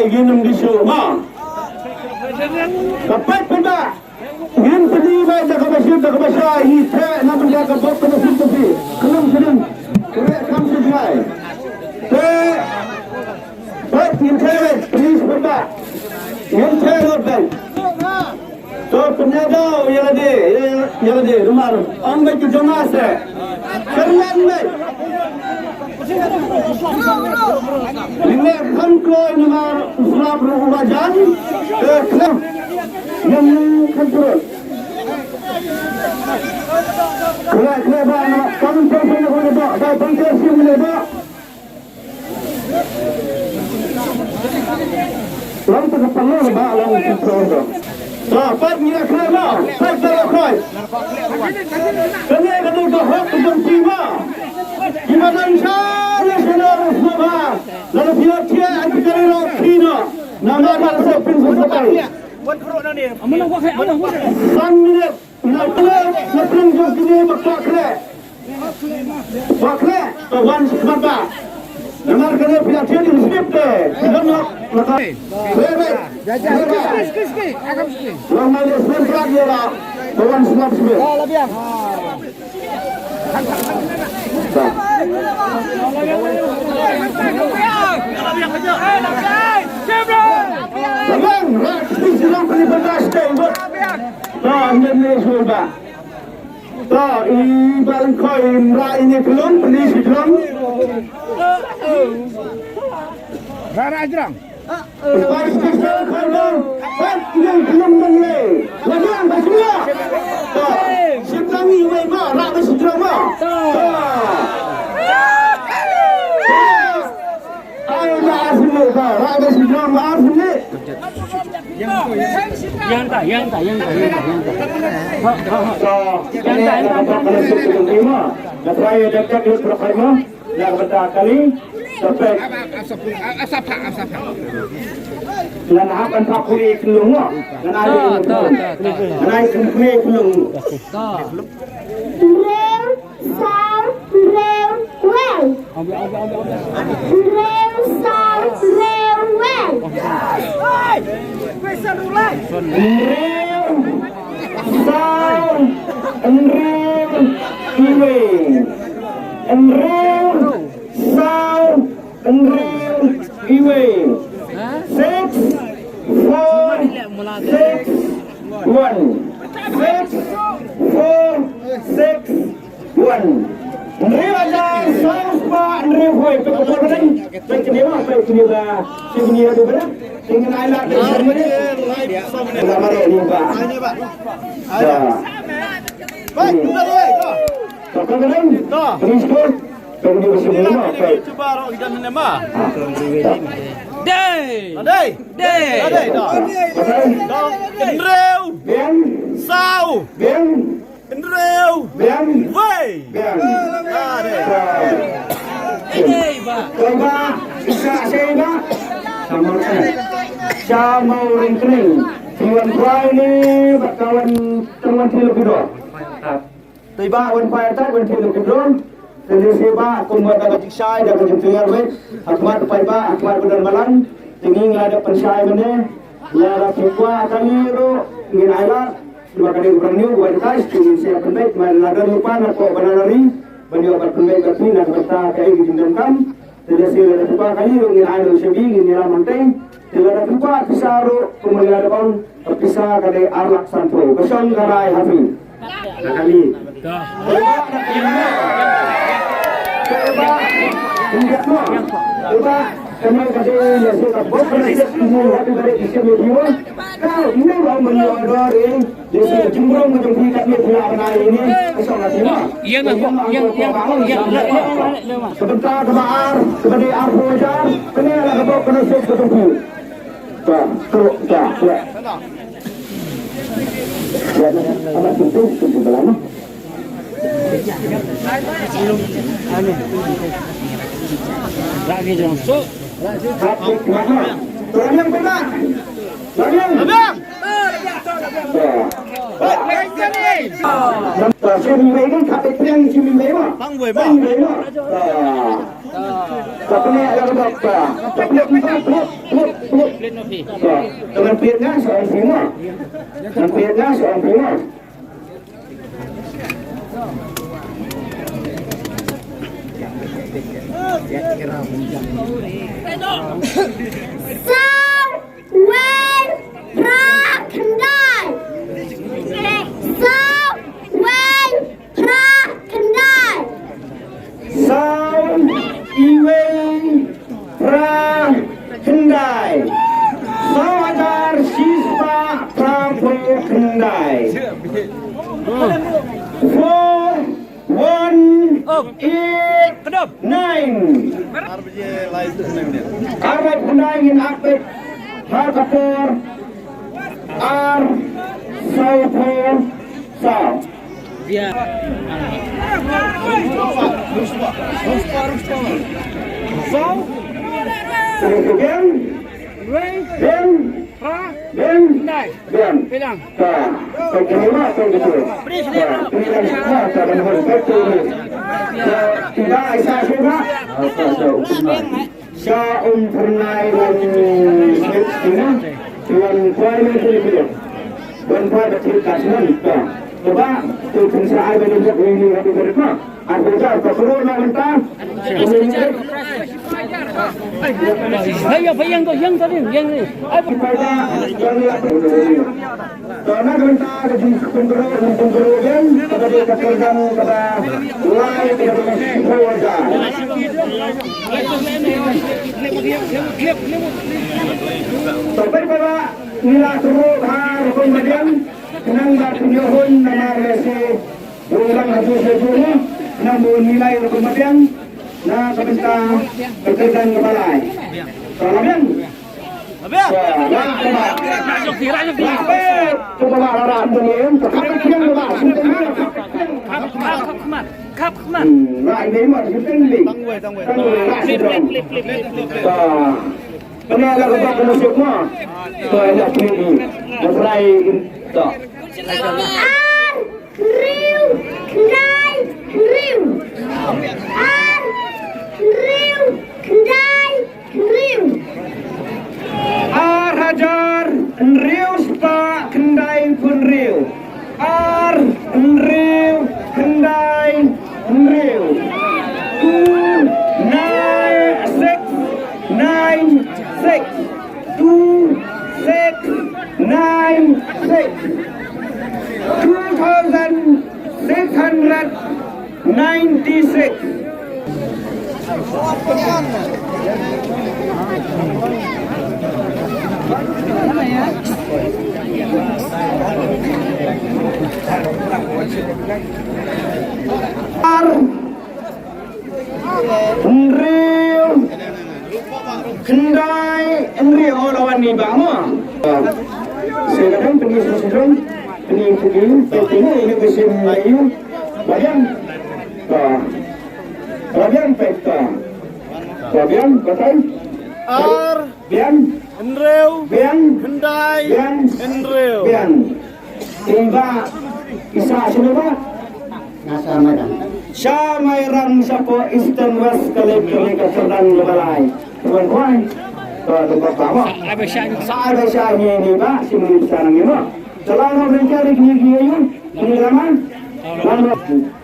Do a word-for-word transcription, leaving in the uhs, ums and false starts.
Ngin ym di shuh ma. Ka peit pynba. Ngin pyni ba da kaba shit da kaba shai ngi theh na bynta ka bok ka nasib ka phi. Khlem shadem. Khlem kam shit ngai. Te peit ngin theh ba please pynba. Ngin theh lut ba. To pynïadei ïa lade, ïa lade, namar ong bad ki jong nga se. Kyrmen bad. Lyngngoh kham kloi namar u slap ruh u la jan. Te khlem. Ïa ngi kham kloi. Khlem, khlem ba na kam pynpyn ruh ba, ba pynker sim ne ba. Long te ka pang ba long te pang ba. Ba pat ngi la khlem ba, pat ba la khoi. Kane ka dei ka hok ka jong phi ba. Ki ba dang sha la sha la sha ba. La la phi la thia an ki kari lo khina. Na ma ba la sa pin sa sa tai. San minit. Na pla, na pla jong kine ba kwah kre. Kwah kre, to wan smat ba. Namar kane phi la thied in slip te. Phi don nok, na ka. Kre, kre. Kre, kre. Long mai le smat ba ye la. To wan smat smat. Abang, rak, sisi long kali pentas te. Ba, ande ne smat ba. To, i ba lyngkhoi i mra i ne klong, pynlong shi klong. Ra ra jrong. Ba special khoi dong. Ba i ne klong dong le. Wa dong ba shi. To, shi klong i wei ma, ra ba shi klong ma. To. Ai ba ar shi ne ba, ra ba shi klong ma ar shi ne. Yang ta, yang ta, yang ta, yang ta, yang ta. Ha, ha, ha. Yang ta, yang ta. Nga trai dak dak lut berkhidmat, dak benda kali, sampai. Asap, asap, asap. Ngan hap kan pak kuli kelung, ngan ai. Ta, ta, ta, ta. Ngan ai kuli kelung. Ta. Hynriew saw hynriew wei. Hynriew saw hynriew wei. Hynriew saw hynriew wei. Hynriew saw hynriew wei. Six four six one. Six four six Wan. Hynriew hajar saw spah hynriew wei, peit ka por ka dang. Peit kine ma, peit kine ba. Kine ba. Kine ai lad. Kine ba. Ya. Peit kine ba. Ka por ka dang. Please go. Peit kine ba, kine ma, peit. Cuba rok ikan ne ma. Dei. Dei. Dei. Dei. Hynriew. Biang. Saw. Biang. Hynriew. Biang. Wei. Biang. Ah, dei. Dei. Dei, ba. Dei, ba. Isa, sei, ba. Sama, eh. Sama orang kening. Tuan Prai ni, bakawan teman film kedua. Te ba wan paidbah, wan thylliej ki drone. Te lehse ba kumba da ka jingshai da ka jingtyngyar wei ha khmat u paidbah, ha khmat u don balang. Te ngi la dep pynshai mynne. Lada phi kwah kali ruh ngin ailad. Ba ka dei u briew uba advertise, te ngin sa pynbeit, ma la don u pan hapoh Banana Ri ban ïoh ban pynbeit bad phi na ka bynta kaei ka jingdonkam. Te lehse lada phi kwah kali ruh ngin ai ruh shabi, ngin ïalam hangtei. Te lada phi kwah pisa ruh, kumba ngi la dep ong, ka pisa ka dei ar lak sanphew. Ka shong ka rai ha phi. Ka kali. Ka ba, ka ba, ka ba, ka ba, ka dei lehse ka bok ka lehse kumba ngi la dep ong, ka dei ka shong ïa phi. Ka, ngi ong ban ïoh dor, eh. Lehse ka jingrong ka jong phi katne phi la bnai ine, ka shong ha phi ma. Ïa nga, ïa, ïa, ïa, ïa, ïa, ïa. Ka bynta kaba ar, kaba dei arphew hajar, kane la ka bok ka nasib ka jong phi. Ba, to, ba, ba. Ïa, ïa, amat penting, penting dalam. Lagi jong so. Hati mama. Tuan yang benar. Tuan yang. Abang. Simi mai kan kata triang simi mai ma. Bang boy ma. Bang boy ma. Tapi ni ada apa? Tapi ni empat, empat, empat, empat. Ka, ka ngan peit nga sa ong phi mo. Ngan peit nga sa ong phi mo. Saw wei phra khyndai. Saw wei phra khyndai. Saw wei phra khyndai. Saw hajar shi spah phra phew khyndai. Four one eight nine. Ar baje lai tu nang dia. Ar baje khyndai ngin update ha ka por ar saw phew saw. Dia. Saw. Terus again. Wei. Then. Phra. Then. Khyndai. Biang. Bilang. Ka, ka kiri ma, ka kiri. Ka, kiri ma, ka kiri. Ka, tidak, isa, isa. Sha Umphyrnai Wan Smith, ina. Wan Kwai Wan Smith, ina. Wan Kwai Wan Smith, ka, sha, ka. Cuba, tu, pun sa, ai, bagi, bagi, bagi, bagi, bagi, bagi. Arphew hajar, ka klur na mynta. Hei, ïa phi ïeng to, ïeng to, ïeng, ïeng. Ai, to na ka bynta ka jingpynbru, pynbru ïeng, kaba dei ka kyrdan kaba lai, kaba dei ka shiphew hajar. To pynbru ba ngi la tyrwa ha rukom ba biang, khnang ba phin ïoh hun namar lehse Bun lang ha ju sha ju ne, na bun nilai rukom ba biang, na ka bynta ka kyrdan kaba lai. Ka la biang. Ka la biang. Ka la biang. Ka la biang. Ka la biang. Ka la biang. Ka la biang. Kap, kap, kap, kap, kap. Hmm, la i dei ma shooting ni. Tang wei, tang wei. Tang wei, la shooting. Ka. Pynlong la ka ba ka musik ma. Ka ïa pynlong. Ka pynlong. Ka. Ar hynriew khyndai hynriew. Ar hynriew khyndai hynriew. Ar hajar hynriew spah khyndai phew hynriew. Ar hynriew khyndai hynriew. Two nine six nine six. Two six nine six. Two thousand six hundred ninety-six. Ar hynriew khyndai hynriew, oh, lawan ni ba mo. Sa ka dang pynïaid sa sdang, pynïaid pynïaid, pynïaid ini ka sim ayu. Ba biang. Ba. Ba biang pynta. Ba biang, batai. Ar. Biang. Hynriew. Biang. Khyndai. Biang. Hynriew. Biang. Kumba isa sini ba? Nga Sha Mairang. Sha Mairang shapoh Eastern West Kalay Kalay ka kyrdan kaba lai. Tuan tuan. Tuan tuan ba ba. Sa ai ba sha ni ni ba, shi mini sa nang ni ba. Sa la nang ringkari ni ni ni. Ni lama. Tuan tuan.